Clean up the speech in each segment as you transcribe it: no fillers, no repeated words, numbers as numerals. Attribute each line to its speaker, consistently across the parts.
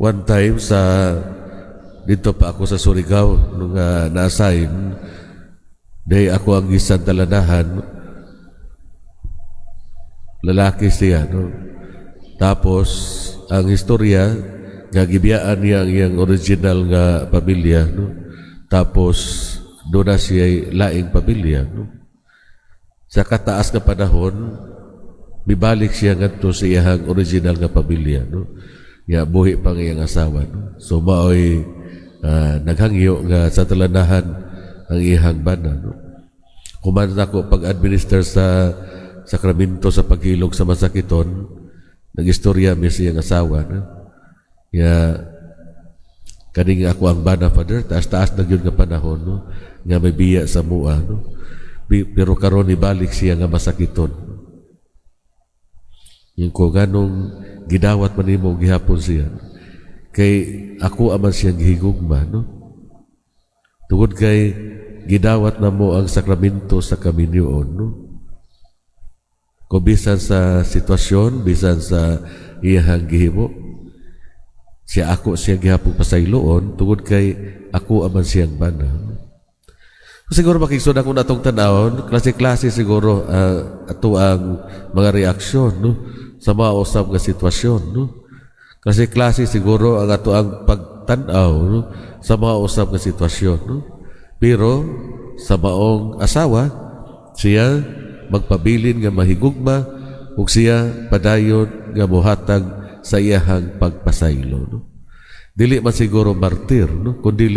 Speaker 1: One time sa dito pa ako sa Surigao nung na-assign, dahil ako ang isang talanahan, lalaki siya, no? Tapos ang istorya nga gibiyaan niya ang iyang original nga pamilya, no? Tapos doon na siya laing pamilya, no? Sa kataas nga panahon, mibalik siya ngadto sa iyang original nga pamilya, no? Ya buhi pang iyang asawa, no? So maoy naghangyo nga sa talanahan ang iyang bana, no? Kuman ako pag-administer sa sakramento sa paghilog sa masakiton, nag-istorya mi sa iyang asawa, no? Ya kaning ako ang bana, Father, taas-taas na gyud nga panahon, no, nga may biya sa mua, no? Pero karon ibalik siya nga masakiton. Yung ko ganong gidawat man nimo gihapon siya kay ako aman siyang gihigugma, no? Tungod kay gidawat na mo ang sakramento sa kaminyoon, no? Kung bisan sa sitwasyon, bisan sa iyahang gihimo, siya ako siya gihapon pasayloon tungod kay ako aman siyang bana. Siguro, mga igsoon, ako natong tanawon, klase-klase siguro ato ang mga reaksyon, no, sa mga usab nga sitwasyon, no? Klase-klase siguro ang ato ang pagtan-aw, no, sa mga usab nga sitwasyon, no? Pero sa maong asawa, siya magpabilin nga mahigugma ug siya padayon nga mohatag sa iyahang pagpasaylo, no? Dili man siguro martir, no, kundi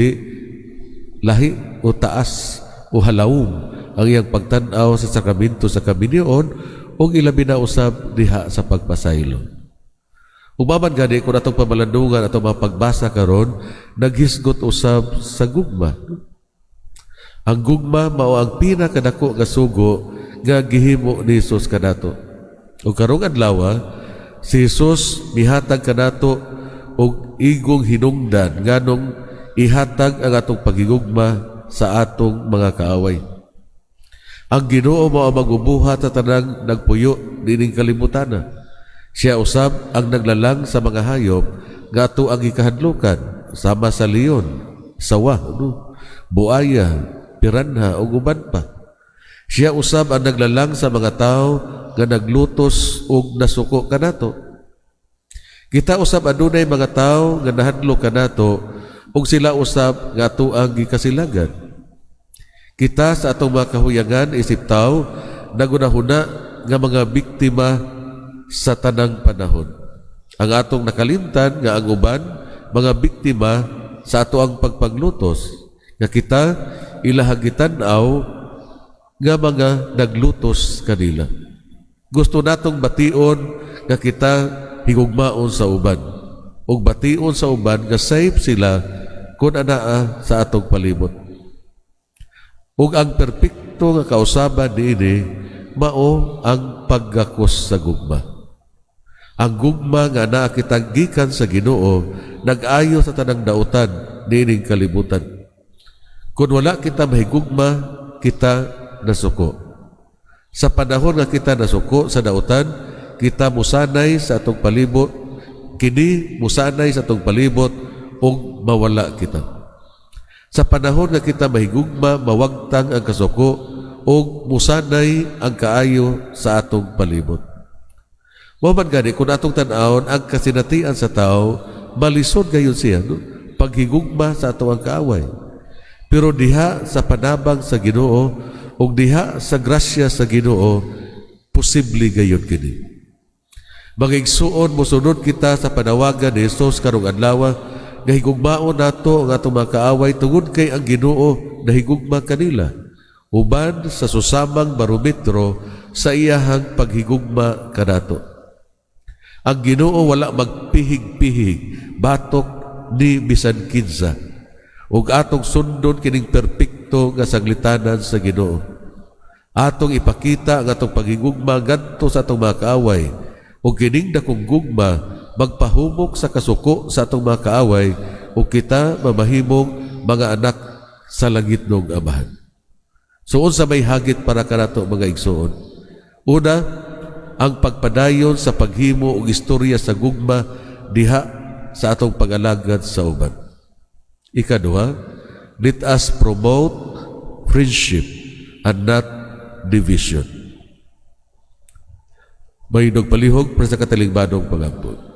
Speaker 1: lahi o taas o halawom ang iyang pagtan-aw sa sakramento sa kaminyoon ug ilabi na usab diha sa pagpasaylo. Umaman gani kung atong pamalandungan, atong mga pagbasa karon, naghisgot usab sa gugma. Ang gugma mao ang pinakadako nga sugo nga gihimo ni Jesus kanato. Ug karong adlaw, si Jesus mihatag kanato og igong hinungdan nganong ihatag ang atong paghigugma sa atong mga kaaway. Ang Ginoo mao ang magubuhat sa tanang nagpuyo niining kalibutan. Siya usab ang naglalang sa mga hayop nga ato ang gikahadlukan sama sa leon, sawa, no, buaya, piranha ug uban pa. Siya usab ang naglalang sa mga tao nga naglutos ug nasuko kanato. Kita usab adunay mga tao nga nahadlok kanato ug sila usab nga ato ang gikasilagan. Kita sa atong mga kahuyangan isip tao, nagunahuna nga mga biktima sa tanang panahon. Ang atong nakalimtan nga ang uban mga biktima sa ato ang pagpaglutos nga kita ilahang gitan-aw nga mga naglutos kanila. Gusto natong bation nga kita higugmaon sa uban. Ug bation sa uban nga safe sila kung anaa sa atong palibot. Ug ang perpekto nga kausaban niini mao ang paggakos sa gugma. Ang gugma nga naa kita gikan sa Ginoo nag-ayo sa tanang dautan niining kalibutan. Kung wala kita mahigugma, kita nasuko. Sa panahon nga kita nasuko sa dautan, kita musanay sa atong palibot, kini musanay sa atong palibot ug mawala kita. Sa panahon nga kita mahigugma, mawagtang ang kasuko ug musanay ang kaayo sa atong palibot. Mao man gani kung atong tan-awon ang kasinatian sa tao, malisod gayon siya, no, paghigugma sa atong ang kaaway. Pero diha sa panabang sa Ginoo ug diha sa grasya sa Ginoo, posible gayon kini. Mga igsuon, mosunod kita sa panawagan ni Jesus karong adlaw nga higugmaon nato ang atong mga kaaway tungod kay ang Ginoo nahigugma kanila uban sa susamang barometro sa iyahang paghigugma kanato. Ang Ginoo wala magpihig-pihig batok ni bisan kinsa. Ug atong sundon kining perpekto nga sanglitanan sa Ginoo. Atong ipakita ang atong paghigugma ngadto sa atong mga kaaway ug kining dakong gugma magpahumok sa kasuko sa atong mga kaaway ug kita mamahimong mga anak sa langitnong Amahan. So unsa may hagit para kanato, mga igsoon? Una, ang pagpadayon sa paghimo og istorya sa gugma diha sa atong pag-alagad sa uban. Ikaduha, let us promote friendship and not division. May palihog para sa katalingbanong pangampo.